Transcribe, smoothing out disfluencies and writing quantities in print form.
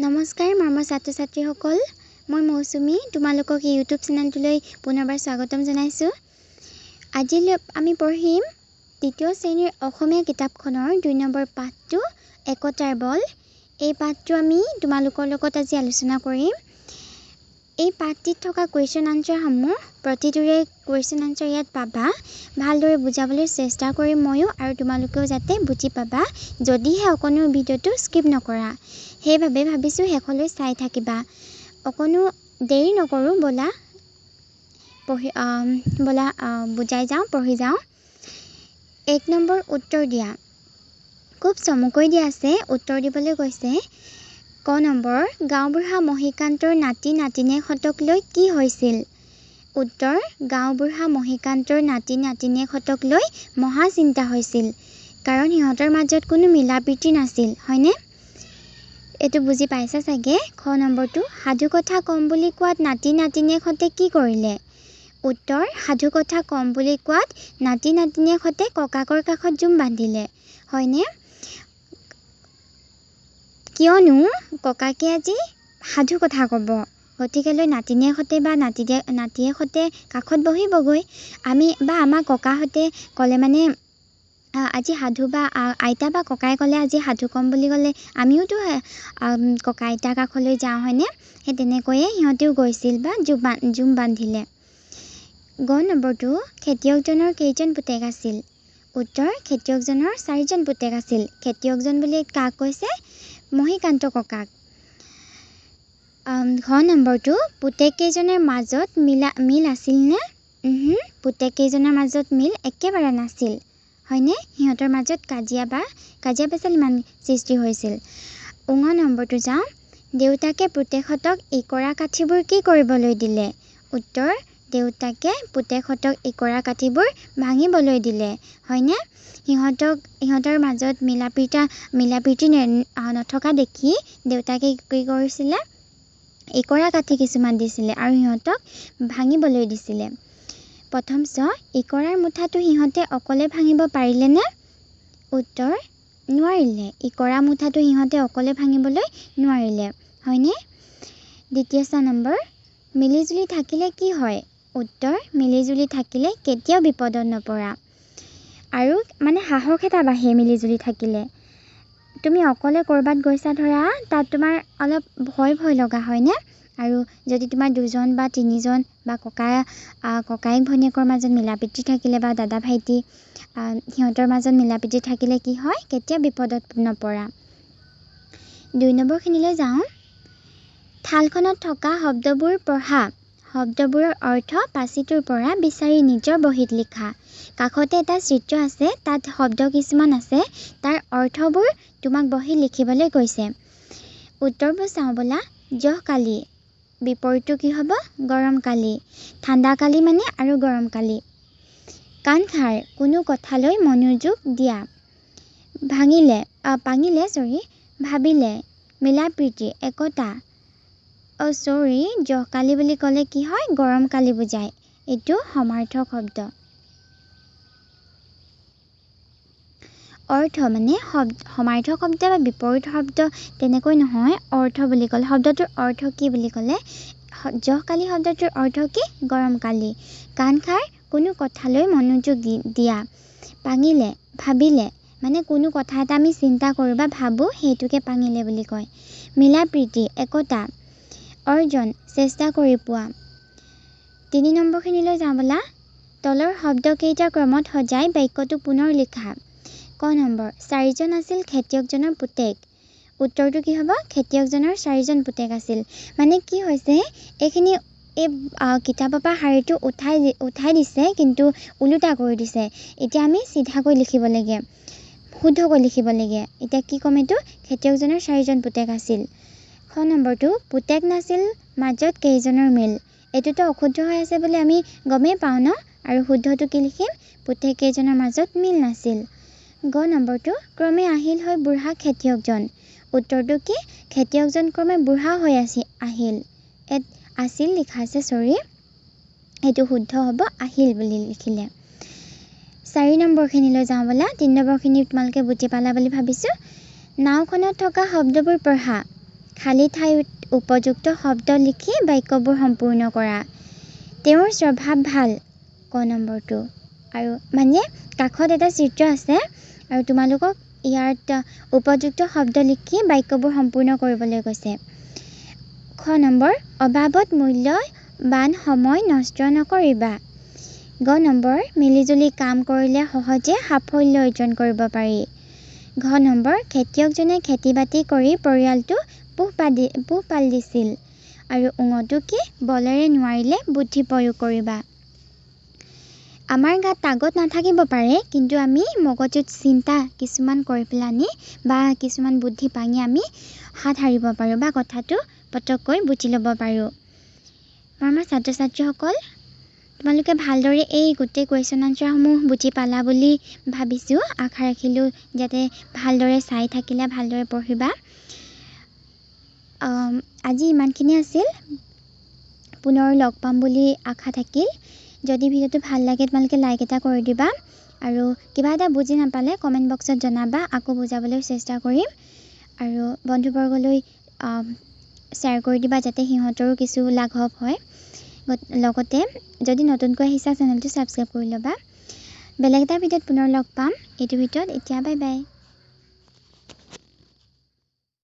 নমস্কাৰ মৰমৰ ছাত্ৰ ছাত্ৰীসকল, মই মৌচুমী তোমালোকক এই ইউটিউব চেনেলটোলৈ পুনৰবাৰ স্বাগতম জনাইছোঁ। আজিলৈ আমি পঢ়িম তৃতীয় শ্ৰেণীৰ অসমীয়া কিতাপখনৰ 2 নম্বৰ পাঠটো একতাৰ বল। এই পাঠটো আমি তোমালোকৰ লগত আজি আলোচনা কৰিম। এই পাঠটিত থকা কুৱেশ্যন আনচাৰসমূহ, প্ৰতিটোৰে কুৱেশ্যন আনচাৰ ইয়াত পাবা। ভালদৰে বুজাবলৈ চেষ্টা কৰিম ময়ো আৰু তোমালোকেও যাতে বুজি পাবা, যদিহে অকণো ভিডিঅ'টো স্কিপ নকৰা। সেইবাবে ভাবিছোঁ শেষলৈ চাই থাকিবা। অকণো দেৰি নকৰোঁ, ব'লা পঢ়ি ব'লা বুজাই যাওঁ, পঢ়ি যাওঁ। 1 নম্বৰ উত্তৰ দিয়া, খুব চমুকৈ দিয়া আছে, উত্তৰ দিবলৈ কৈছে। ক নম্বৰ, গাঁওবুঢ়া মহীকান্তৰ নাতি নাতিনীয়েকহঁতক লৈ কি হৈছিল? উত্তৰ, গাঁওবুঢ়া মহীকান্তৰ নাতি নাতিনীয়েকহঁতক লৈ মহা চিন্তা হৈছিল, কাৰণ সিহঁতৰ মাজত কোনো মিলা প্ৰীতি নাছিল, হয়নে? এইটো বুজি পাইছা চাগে। খ নম্বৰটো, সাধুকথা ক'ম বুলি কোৱাত নাতি নাতিনীয়েকহঁতে কি কৰিলে? উত্তৰ, সাধুকথা ক'ম বুলি কোৱাত নাতি নাতিনীয়েকহঁতে ককাকৰ কাষত জুম বান্ধিলে, হয়নে? কিয়নো ককাকে আজি সাধুকথা ক'ব, গতিকেলৈ নাতিনীয়েকহঁতে বা নাতিয়েকহঁতে কাষত বহিবগৈ। আমি বা আমাৰ ককাহঁতে ক'লে মানে আজি সাধু বা আইতা বা ককাই ক'লে আজি সাধু ক'ম বুলি ক'লে আমিওতো ককা আইতাৰ কাষলৈ যাওঁ, হয়নে? সেই তেনেকৈয়ে সিহঁতেও গৈছিল বা জুম বান্ধিলে। গ নম্বৰটো, খেতিয়কজনৰ কেইজন পুতেক আছিল? উত্তৰ, খেতিয়কজনৰ 4জন পুতেক আছিল। খেতিয়কজন বুলি কাক কৈছে? মহীকান্ত ককাক। ঘ নম্বৰটো, পুতেক কেইজনৰ মাজত মিল আছিলনে? পুতেক কেইজনৰ মাজত মিল একেবাৰে নাছিল, হয়নে? সিহঁতৰ মাজত কাজিয়া পেচাল ইমান সৃষ্টি হৈছিল। উঙ নম্বৰটো যাওঁ, দেউতাকে পুতেকহঁতক ইকৰা কাঠিবোৰ কি কৰিবলৈ দিলে? উত্তৰ, দেউতাকে পুতেকহঁতক ইকৰা কাঠিবোৰ ভাঙিবলৈ দিলে, হয়নে? সিহঁতৰ মাজত মিলা প্ৰীতি নথকা দেখি দেউতাকে কি কৰিছিলে? ইকৰা কাঠি কিছুমান দিছিলে আৰু সিহঁতক ভাঙিবলৈ দিছিলে। প্ৰথম চ, ইকৰাৰ মুঠাটো সিহঁতে অকলে ভাঙিব পাৰিলেনে? উত্তৰ, নোৱাৰিলে। ইকৰা মুঠাটো সিহঁতে অকলে ভাঙিবলৈ নোৱাৰিলে, হয়নে? দ্বিতীয় চ নম্বৰ, মিলিজুলি থাকিলে কি হয়? উত্তৰ, মিলিজুলি থাকিলে কেতিয়াও বিপদত নপৰা আৰু সাহস এটা বাঢ়ে মিলিজুলি থাকিলে। তুমি অকলে ক'ৰবাত গৈছা ধৰা, তাত তোমাৰ অলপ ভয় ভয় লগা হয়নে? আৰু যদি তোমাৰ দুজন বা তিনিজন বা ককায়েক ভনীয়েকৰ মাজত মিলা প্ৰীতি থাকিলে বা দাদা ভাইটি, সিহঁতৰ মাজত মিলা প্ৰীতি থাকিলে কি হয়? কেতিয়াও বিপদত নপৰা। 2 নম্বৰখিনিলৈ যাওঁ। থালখনত থকা শব্দবোৰ পঢ়া, শব্দবোৰৰ অৰ্থ পাচিটোৰ পৰা বিচাৰি নিজৰ বহীত লিখা। কাষতে এটা চিত্ৰ আছে, তাত শব্দ কিছুমান আছে, তাৰ অৰ্থবোৰ তোমাক বহীত লিখিবলৈ কৈছে। উত্তৰবোৰ চাওঁ ব'লা। জহকালি, বিপৰীতটো কি হ'ব? গৰমকালি। ঠাণ্ডাকালি মানে আৰু গৰমকালি। কাণসাৰ, কোনো কথালৈ মনোযোগ দিয়া। পাঙিলে, চৰি, ভাবিলে, মিলা প্ৰীতি, একতা। চৰি, জহকালি বুলি ক'লে কি হয়? গৰমকালি বুজায়। এইটো সমাৰ্থক শব্দ। অৰ্থ মানে সমাৰ্থক শব্দ বা বিপৰীত শব্দ তেনেকৈ নহয়। অৰ্থ বুলি ক'লে শব্দটোৰ অৰ্থ কি বুলি ক'লে, জহকালি শব্দটোৰ অৰ্থ কি? গৰমকালি। কাণসাৰ, কোনো কথালৈ মনোযোগ দিয়া। পাঙিলে, ভাবিলে, মানে কোনো কথা এটা আমি চিন্তা কৰোঁ বা ভাবোঁ, সেইটোকে পাঙিলে বুলি কয়। মিলা প্ৰীতি, একতা। অৰ্জন, চেষ্টা কৰি পোৱা। 3 নম্বৰখিনিলৈ যাওঁ ব'লা। তলৰ শব্দকেইটা ক্ৰমত সজাই বাক্যটো পুনৰ লিখা। ক নম্বৰ, 4জন আছিল খেতিয়কজনৰ পুতেক। উত্তৰটো কি হ'ব? খেতিয়কজনৰ 4জন পুতেক আছিল। মানে কি হৈছে, এইখিনি এই কিতাপৰ পৰা শাৰীটো উঠাই দিছে, কিন্তু ওলোটা কৰি দিছে। এতিয়া আমি চিধাকৈ লিখিব লাগে, শুদ্ধকৈ লিখিব লাগে। এতিয়া কি ক'ম এইটো? খেতিয়কজনৰ 4জন পুতেক আছিল। খ নম্বৰটো, পুতেক নাছিল মাজত কেইজনৰ মিল। এইটোতো অশুদ্ধ হৈ আছে বুলি আমি গমেই পাওঁ ন? আৰু শুদ্ধটো কি লিখিম? পুতেক কেইজনৰ মাজত মিল নাছিল। গ নম্বৰটো, ক্ৰমে আহিল হৈ বুঢ়া খেতিয়কজন। উত্তৰটো কি? খেতিয়কজন ক্ৰমে বুঢ়া হৈ আহিল। ইয়াত আছিল লিখা আছে, চৰি, এইটো শুদ্ধ হ'ব, আহিল বুলি লিখিলে। 4 নম্বৰখিনিলৈ যাওঁ ব'লা। 3 নম্বৰখিনি তোমালোকে বুজি পালা বুলি ভাবিছোঁ। নাওখনত থকা শব্দবোৰ পঢ়া। খালী ঠাইত উপযুক্ত শব্দ লিখি বাক্যবোৰ সম্পূৰ্ণ কৰা। তেওঁৰ স্বভাৱ ভাল, ক নম্বৰটো। আৰু মানে কাষত এটা চিত্ৰ আছে আৰু তোমালোকক ইয়াত উপযুক্ত শব্দ লিখি বাক্যবোৰ সম্পূৰ্ণ কৰিবলৈ কৈছে। খ নম্বৰ, অবাবত মূল্যৱান সময় নষ্ট নকৰিবা। গ নম্বৰ, মিলিজুলি কাম কৰিলে সহজে সাফল্য অৰ্জন কৰিব পাৰি। ঘ নম্বৰ, খেতিয়কজনে খেতি বাতি কৰি পৰিয়ালটো পোহপাল দিছিল। আৰু ঙটো কি, বলেৰে নোৱাৰিলে বুদ্ধি প্ৰয়োগ কৰিবা। আমাৰ গাত তাগত নাথাকিব পাৰে, কিন্তু আমি মগজুত চিন্তা কিছুমান কৰি পেলানি বা কিছুমান বুদ্ধি পাঙি আমি হাত সাৰিব পাৰোঁ বা কথাটো পটককৈ বুজি ল'ব পাৰোঁ। মৰমৰ ছাত্ৰ ছাত্ৰীসকল, তোমালোকে ভালদৰে এই গোটেই কুৱেশ্যন আনচাৰসমূহ বুজি পালা বুলি ভাবিছোঁ। আশা ৰাখিলোঁ যাতে ভালদৰে চাই থাকিলে, ভালদৰে পঢ়িবা। আজি ইমানখিনি আছিল, পুনৰ লগ পাম বুলি আশা থাকিল। যদি ভিডিঅ'টো ভাল লাগে তোমালোকে লাইক এটা কৰি দিবা আৰু কিবা এটা বুজি নাপালে কমেণ্ট বক্সত জনাবা, আকৌ বুজাবলৈ চেষ্টা কৰিম। আৰু বন্ধুবৰ্গলৈ শ্বেয়াৰ কৰি দিবা যাতে সিহঁতৰো কিছু লাঘৱ হয়। লগতে যদি নতুনকৈ আহিছা, চেনেলটো ছাবস্ক্ৰাইব কৰি ল'বা। বেলেগ এটা ভিডিঅ'ত পুনৰ লগ পাম। এইটো ভিডিঅ'ত এতিয়া বাই বাই।